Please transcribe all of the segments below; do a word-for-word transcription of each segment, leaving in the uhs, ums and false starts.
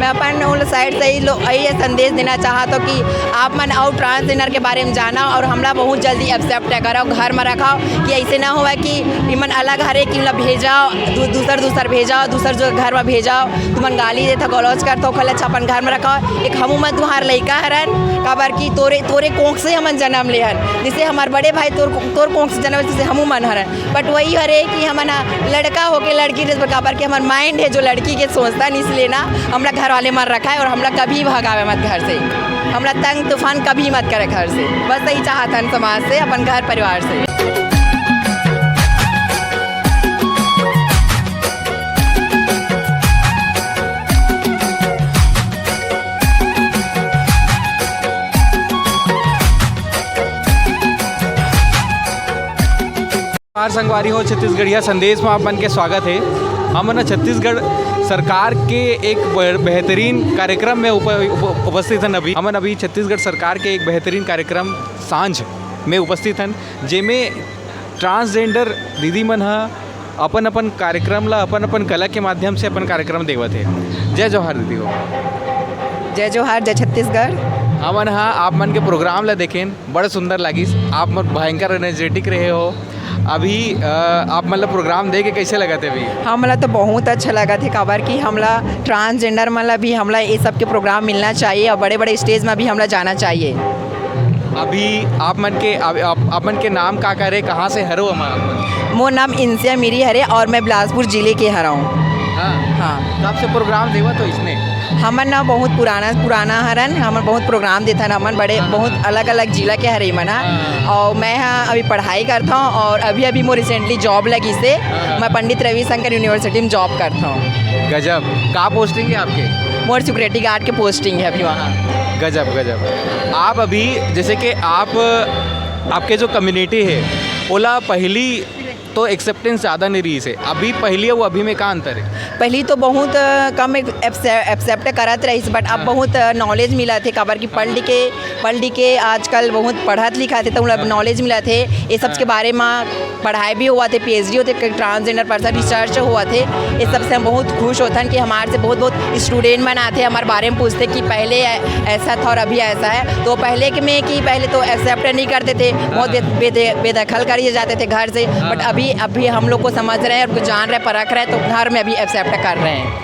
अपन उन साइड से ही लो-, यही संदेश देना चाहत हो कि आप मन अउ ट्रांसजेंडर के बारे में जाना और हमला बहुत जल्दी एक्सेप्ट करो, घर में रखो, कि ऐसे ना हुआ कि इमन अलग हरे कि मतलब भेजाओ, दू-, दूसर दूसर भेजाओ, दूसर जो घर में भेजाओ, तुमन गाली देथो, गलौज करथो, ओखर ले अच्छा अपन घर में रखो। एक हमू मन तुहार लइका हरन, काबर कि तोरे, तोरे कोख से हमन जन्म ले हन, जैसे हमार बड़े भाई तोर, तोर कोख से जन्म, जैसे हमू मन हरन। बट वही हरे कि हमन ह लड़का होके लड़की ड्रेस पर, काबर कि हमर माइंड है जो लड़की के सोचता नहीं, इसलिए ना हमला घर वाले मन रखा है और हमला कभी भगावे मत घर से, हमला तंग तूफान कभी मत करे घर से। बस यही चाहत हन समाज से, अपन घर परिवार से। नमस्कार संगवारी हो, छत्तीसगढ़िया संदेश में आप मन के स्वागत है। हमन ह छत्तीसगढ़ सरकार के एक ब-, बेहतरीन कार्यक्रम में उप-, उप-, उपस्थित हन। अभी हमन अभी छत्तीसगढ़ सरकार के एक बेहतरीन कार्यक्रम सांझ में उपस्थित हन, जेमे ट्रांसजेंडर दीदी मन ह अपन अपन कार्यक्रम ला, अपन अपन कला के माध्यम से अपन कार्यक्रम देवत हे। जय जोहार दीदी हो। जय जोहार, जय छत्तीसगढ़। हमन ह आप मन के प्रोग्राम ला देखेन, बड़ा सुंदर लागिस। आप मन भयंकर एनर्जेटिक रहे हो। अभी, अ, आप मन ला प्रोग्राम दे के कैसे लगत हे अभी? हमला तो बहुत अच्छा लगत हे, काबर कि हमला ट्रांसजेंडर मन ला भी हमला ये सब के प्रोग्राम मिलना चाहिए और बड़े-बड़े स्टेज में भी हमला जाना चाहिए। अभी आप मन के, आप, आप, आप मन के नाम का, का रे, कहाँ से हरो हम आप मन? मोर नाम इंसिया मिरी हरे और मैं बिलासपुर जिले के हरौं। हाँ। हाँ। कब से प्रोग्राम देवत हो इसने? हमन ना बहुत पुराना, पुराना हरन, हमन बहुत प्रोग्राम देथन, हमन बड़े, हाँ, बहुत हाँ। अलग-अलग जिला के हरे मन ह। हाँ। और मैं ह अभी पढ़ाई करथौं और अभी-अभी मोर recently job लगिस हे। हाँ, हाँ। मैं पंडित रविशंकर यूनिवर्सिटी में job करथौं। गजब। का पोस्टिंग है आपके? मोर सिक्योरिटी गार्ड के पोस्टिंग है अभी वहाँ। गजब, गजब। आप अभी, जैसे कि आप, आपके जो कम्युनिटी है, ओला पहली तो एक्सेप्टेंस ज़्यादा नहीं रही से, अभी पहली अउ अभी में का अंतर है? पहली तो बहुत, अ, कम एक-, एक्से-, एक्सेप्ट करत रहिस, बट अब हाँ। बहुत, अ, नॉलेज मिलत हे, काबर कि पढ़ लिख के, पढ़ लिख के आजकल बहुत पढ़त लिखत हे, तो मतलब हाँ। नॉलेज मिलत हे, ये सब के हाँ। बारे में पढ़ाई भी होवत हे, पीएचडी होत हे, ट्रांसजेंडर पर्सन रिसर्च होवत हे, ये सब से हम बहुत खुश होथन कि हमार से बहुत, बहुत स्टूडेंट मन आथे, हमारे बारे में पूछते कि पहले ऐ-, ऐसा था और अभी ऐसा है। तो पहले के में कि पहले तो एक्सेप्ट नहीं करते थे, बहुत बे-, बेदे-, बेदखल कर दिए जाते थे घर से, हाँ। बट अभी, अभी हम लोग को समझ रहे हैं, उनको जान रहे, परख रहे, तो घर में अभी एक्सेप्ट कर रहे हैं।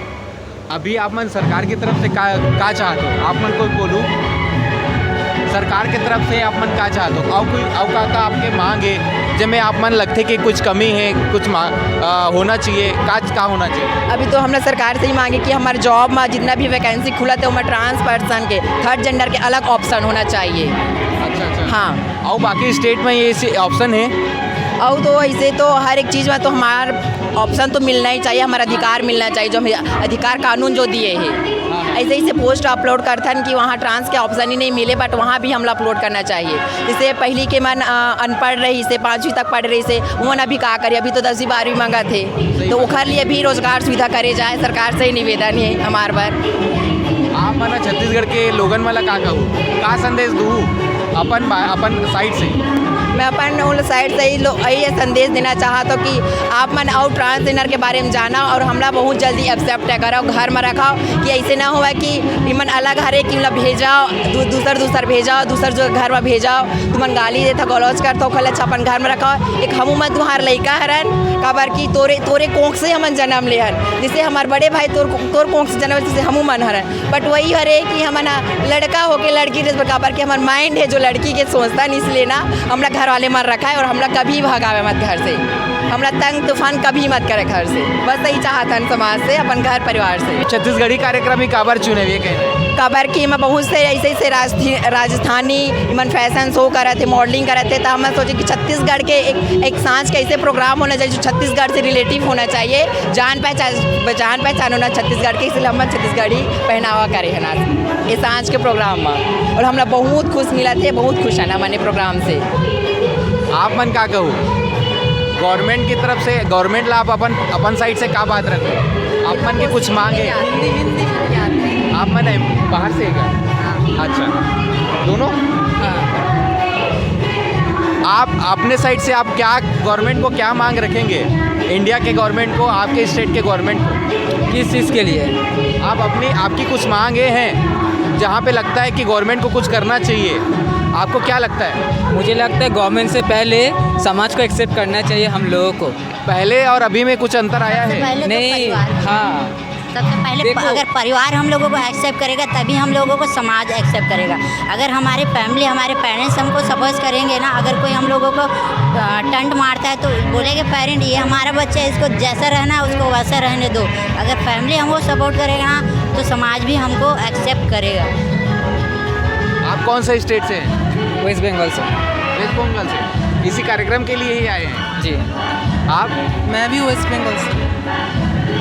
अभी आप मन सरकार की तरफ से का, का चाहत हो? आप मन कोई बोलू, सरकार की तरफ से आप मन का चाहत हो? अउ कोई, अउ का, का आपके मांग है, जेमे आप मन लगथे कि कुछ कमी है, कुछ मा-, अ, होना चाहिए, का, का होना चाहिए? अभी तो हमला सरकार से ही मांगे कि हमारे जॉब में जितना भी वैकेंसी खुलत हे, ओमा ट्रांस पर्सन के, थर्ड जेंडर के अलग ऑप्शन होना चाहिए। अच्छा, अच्छा। हाँ। अउ बाकी स्टेट में ये से ऑप्शन है? अउ तो ऐसे तो हर एक चीज़ में तो हमार ऑप्शन तो मिलना ही चाहिए, हमारा अधिकार मिलना चाहिए, जो हमें अधिकार कानून जो दिए हैं। ऐसे, ऐसे पोस्ट अपलोड करथन कि वहाँ ट्रांस के ऑप्शन ही नहीं मिले, बट वहाँ भी हमला अपलोड करना चाहिए। जैसे पहली के मन, अ, अनपढ़ रहिस हे, पाँचवीं तक पढ़ रहिस हे, उमन अभी का करे, अभी तो दसवीं बारहवीं मंगत हे, तो ओखर लिए भी रोजगार सुविधा करे जाए, सरकार से ही निवेदन है हमार बर। आप मन ह छत्तीसगढ़ के लोगन मन ला का कहू, का संदेश दू अपन बा-, अपन साइड से? मैं अपन उन साइड से ही लो-, यही संदेश देना चाहत हूँ कि आप मन अउ ट्रांसजेंडर के बारे में जाना और हमला बहुत जल्दी एक्सेप्ट करो, घर में रखो, कि ऐसे ना हुआ कि इमन अलग हरे कि मतलब भेजाओ, दू-, दूसर, दूसर भेजाओ, दूसर जो घर में भेजाओ, तुमन गाली देथो, गलौज करथो, ओखर ले अच्छा अपन घर में रखो। एक हमू मन तुहार लइका हरन, काबर कि तोरे, तोरे कोख से हमन जन्म ले हन, जैसे हमार बड़े भाई तोर, तोर कोख से जन्म, जैसे हमू मन हरन। बट वही हरे कि हमन ह लड़का होके लड़की ड्रेस पर, काबर कि हमर माइंड है जो लड़की के सोचता नहीं, इसलिए ना हमला घर वाले मन रखा है और हमला कभी भगावे मत घर से, हमला तंग तूफान कभी मत करे घर से। बस यही चाहत हन समाज से, अपन घर परिवार से। छत्तीसगढ़ी कार्यक्रम ही काबर चुने हुए कह रहे? काबर कि एमा बहुत से ऐसे, ऐसे राजस्थी-, राजस्थानी इमन फैशन शो करत हे, मॉडलिंग करत हे, तो हमन सोचे कि छत्तीसगढ़ के एक, एक सांझ के ऐसे प्रोग्राम होना चाहिए जो छत्तीसगढ़ से रिलेटिव होना चाहिए, जान पहचान, जान पहचान होना छत्तीसगढ़ के, इसलिए हमन छत्तीसगढ़ी पहनावा करे हन आज ये सांझ के प्रोग्राम में, और हमला बहुत खुश मिलत हे, बहुत खुश हन हमन ये प्रोग्राम से। आप मन का कहू, गवर्नमेंट की तरफ से, गवर्नमेंट ला आप अपन, अपन साइड से का बात रखो? आप मन के कुछ मांग है? हिंदी, हिंदी में क्या है? आप मन है बाहर से है क्या? हाँ। अच्छा, दोनों? हाँ। आप अपने साइड से आप क्या, गवर्नमेंट को क्या मांग रखेंगे, इंडिया के गवर्नमेंट को, आपके स्टेट के गवर्नमेंट को? किस चीज़ के लिए? आप अपनी, आपकी कुछ मांगे हैं जहाँ पे लगता है कि गवर्नमेंट को कुछ करना चाहिए, आपको क्या लगता है? मुझे लगता है गवर्नमेंट से पहले समाज को एक्सेप्ट करना चाहिए हम लोगों को। पहले और अभी में कुछ अंतर आया है? पहले तो नहीं। परिवार। हाँ। सबसे पहले प- देखो। अगर परिवार हम लोगों को एक्सेप्ट करेगा, तभी हम लोगों को समाज एक्सेप्ट करेगा। अगर हमारे फैमिली, हमारे पेरेंट्स हमको सपोर्ट करेंगे ना, अगर कोई हम लोगों को टंट मारता है तो बोलेंगे पेरेंट, ये हमारा बच्चा है, इसको जैसा रहना है उसको वैसा रहने दो। अगर फैमिली हमको सपोर्ट करेगा ना, तो समाज भी हमको एक्सेप्ट करेगा। आप कौन से स्टेट से हैं? वेस्ट बंगाल से। वेस्ट बंगाल से। इसी कार्यक्रम के लिए ही आए हैं जी। आप? मैं भी वेस्ट बंगाल से।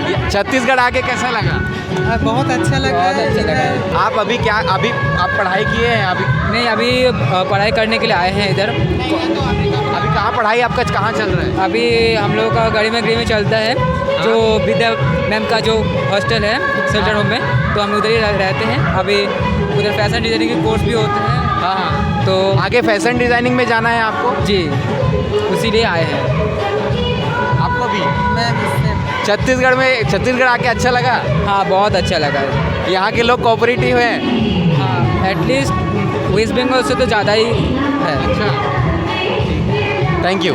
ये छत्तीसगढ़ आके कैसा लगा? आ, बहुत अच्छा लगा बहुत अच्छा लगा। इधर। आप अभी क्या, अभी आप पढ़ाई किए हैं अभी? नहीं, अभी अ, पढ़ाई करने के लिए आए हैं इधर। अभी कहाँ पढ़ाई आपका, कहाँ चल रहा है? अभी हम लोग का गढ़ी में गढ़ी में चलता है, जो विद्या मैम का जो हॉस्टल है सेल्टर होम में, तो हम उधर ही रह- रहते हैं। अभी उधर फैशन डिजाइनिंग के कोर्स भी होते हैं। हाँ हाँ। तो आगे फैशन डिजाइनिंग में जाना है आपको? जी, उसी लिए आए हैं। आपको भी? मैं भी सेम। छत्तीसगढ़ में, छत्तीसगढ़ आके अच्छा लगा? हाँ, बहुत अच्छा लगा है। यहाँ के लोग कोऑपरेटिव हैं? हाँ, एटलीस्ट वेस्ट बंगाल से तो ज़्यादा ही है। अच्छा। Thank you.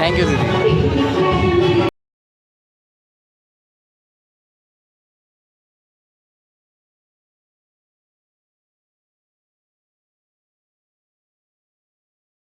थैंक यू दीदी।